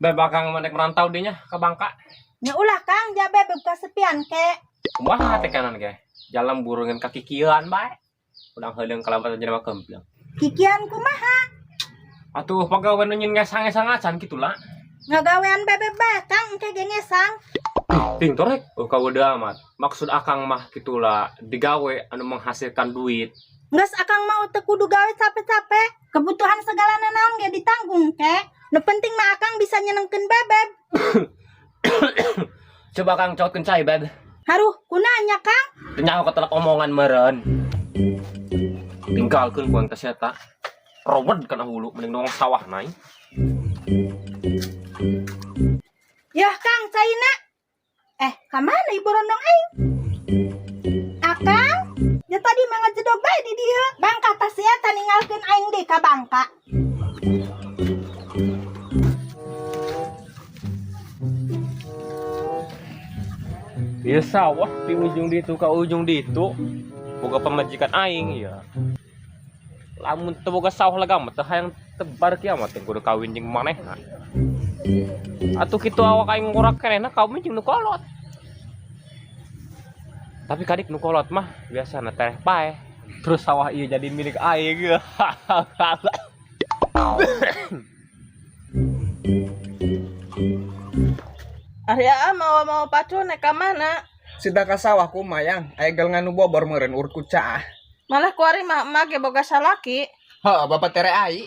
Beb akang mah dek merantau dinya ka Bangka. Nya ulah Kang, ja beb kasepian ke. Kumaha teh kanan ge? Jalan burungan kakikieuan bae. Udang heuleung kalabatan jelema kemplang. Kikian kumaha? Atuh pagawean nu nyin ngesang-ngesang acan kitu lah. Ngagawean bebeb bae Kang, engke ge ngesang. Ting torek, oh kaweude amat. Maksud akang mah gitulah, digawe anu menghasilkan duit. Geus akang mau teu kudu gawe capek-capek. Kebutuhan segala nanaon ge ditanggung ke. Nu penting mah akang bisa nyenengkeun bebeb. Coba akang cotkeun cai, Beb. Haruh, kunanya Kang? Teu nyaho katelak omongan meureun. Tinggalkeun ku aing teh eta. Rowed kana hulu mending dong sawah naik. Yah Kang, caina. Eh, ka mana ibu rondong aing? Akang, ya tadi mah ngajedog bae di dieu. Bangka tas eta ninggalkeun aing deui ka Bangka. Ieu sawah di ujung ditu ka ujung ditu boga pamajikan aing ya. Lamun teu boga sawah lega mah teu hayang tebar kiamat teh kudu kawin jeung manehna. Atuh kitu awak aing ngorak kenehna kawin jeung nu kolot. Tapi kadik nu kolot mah biasana tereh paeh. Terus sawah ieu jadi milik aing. Ari aa mawa-mawa pacul nek ka mana? Sida ka sawah kumaha yang aya galengan nu bobor meureun urut ku caah. Malah kuari mah emak ge boga salaki. Heuh, bapak tere ai.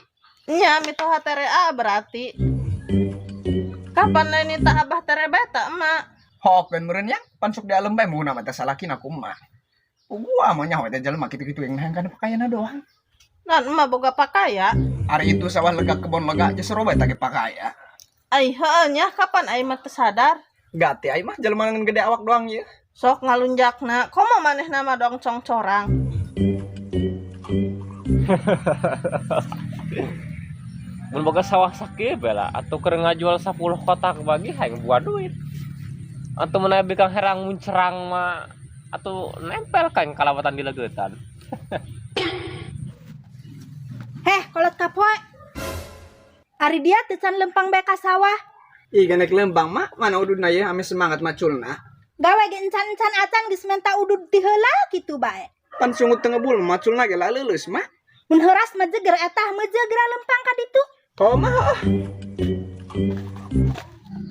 Nya mitoha tere aa berarti. Kapan lain nita abah tere beta emak? Hokeun meureun yang pan sok dialem bae mun mah teh salakina ku emak. Gua mah nyaho eta jelema kitu-kitu yang hayang kana pakaianna doang. Nan emak boga pakaya. Ari itu sawah lega kebon lega geus seru bae tage pakaya. Ai heueuh nya kapan ai mah teu sadar? Gati ai mah jelema ngan gede awak doang ieu. Sok ngalunjakna, komo manehna mah dong congcorang. Mun boga sawah sakieu bae lah atuh keur ngajual 10 kotak bagi hayang boga duit. Atuh mun aya bikang herang muncerang mah atuh nempel kan kalawatan di legeutan. Heh, kolot kapoe. Ari dia teu can lempang bae ka sawah. Ih, genek lempang mah, mana ududna ye ame semangat maculna. Gawe ge encan-encan acan geus menta udud ti heula kitu bae. Pan sungut teu ngebul maculna ge laleuleus mah. Mun heuras mah jeger eta meujeug geura lempang ka ditu. Oh mah heuh.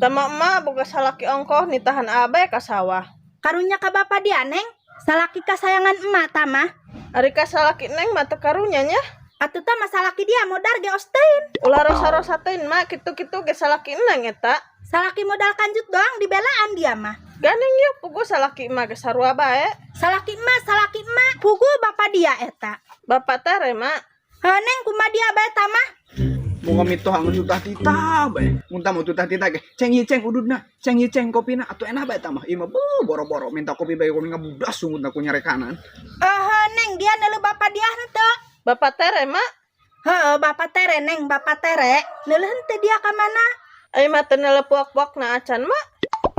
Tama emak boga salaki ongkoh nitahan abe ka sawah. Karunya ka bapa dia neng, salaki kasayangan emak tah mah. Ari ka salaki neng mah teu karunya nya. Atuh tah mah salaki dia modar ge ostein. Ulah rosa-rosa teuing mak kitu-kitu ge salaki neng eta. Salaki modal kanjut doang dibelaan dia mah. Gandeng yeuh pugu salaki emak ge sarua bae. Salaki emak pugu bapa dia eta. Bapak tere mak. Heuh neng kumaha dia bae tah mah. Mun mitoh anu tutah tita bae. Mun tamu tutah tita ge ceng ieu ceng ududna, ceng ieu ceng kopina atuh enak bae tah mah. Ieu mah beuh boro-boro minta kopi bae kopi ngabudas sungutna ku nyarekanan. Heuh neng dia neuleuh bapa dia henteu. Bapak tere mak. Heuh bapak tere neng, bapak tere. Neuleuh henteu dia ka mana? Ai mah teu neuleuh puak-puakna acan mak.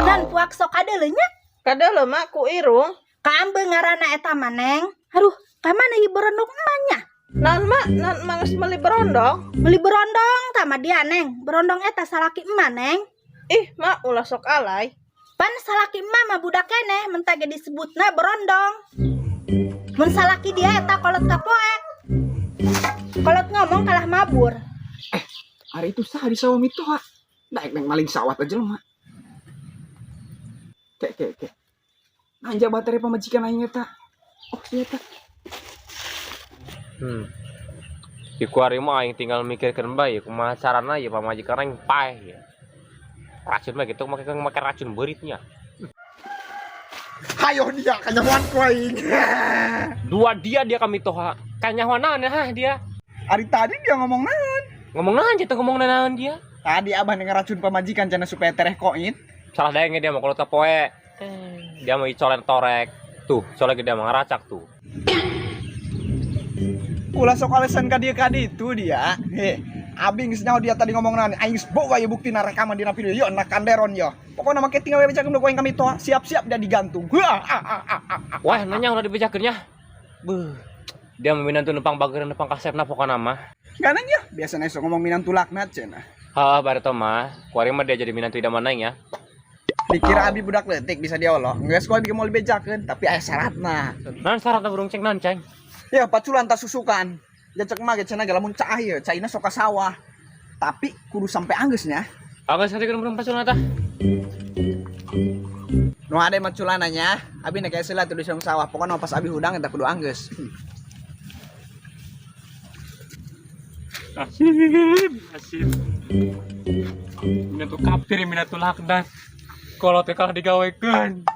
Dan puak sok kadeuleuh nya. Kadeuleuh mak ku irung. Kaambeung ngaranna eta mah neng. Aduh, ka mana ieu berondong emak nya? Naon mak, naon emak geus meuli berondong? Meuli berondong tah mah dia neng. Berondong eta salaki emak neng. Ih mak ulah sok alay. Pan salaki emak mah budak keneh mentah ge disebutna berondong. Mun salaki dia eta kolot kapoe. Kolot ngomong kalah mabur. Ari itu sah di sawah mitoha. Daek neng maling sawah teh jelema. Ke ke ke. Manja baterai pamajikan aing eta. Oh, sia eta. Di kuari mah aing tinggal mikirkeun bae kumaha carana ieu pamajikan aing paeh ya. Racun mah gitu make racun beuritnya. Hayo dia kanyahoan ku aing. Dua dia dia kami toha. Kanyahoan hah dia. Ari tadi dia ngomong naon? Ngomong naon gitu ngomong naon dia? Tadi abah ngeracun pamajikan cenah supaya tereh koin. Salah daengnya dia mah kalau tapoe. Dia mau icolen torek. Tuh, soalnya dia mau ngeracak tuh. Ulah sok alasan ka dia ka ditu dia. Heh, abi geus nyaho dia tadi ngomong naon. Aing geus boga ieu buktina rekaman dina video yo na kanderon yo. Pokona mah tinggal we bejakeun ku aing kami toa. Siap-siap dia digantung. Heuh, ah, ah, ah, ah, ah. Wah, nanya ulah dibejakeun nya. Beuh. Dia minantu numpang bageur numpang kasepna pokona mah. Ganang ya, biasana sok ngomong minantu laknat cenah. Hah, bareto mah. Kuari mah dia jadi minantu idaman aing ya. Dikira abi budak leutik bisa diolo. Geus ku abi moal dibejakeun, tapi aya syaratna. Naon syaratna burung ceng naon ceng? Ya paculan tas susukan. Ya cek mah ge cenah ge lamun caah ieu, caina sok ka sawah. Tapi kudu sampai anggeus nya. Anggeus hatikeun burung paculan tah. Nu ade mah culana nya, abi nek aya tuh di sawah. Pokokna pas abi hudang eta kudu anggeus. Nasib, nasib. Minantu kafir, minantu laknat. Kolot teh kalah digawekeun.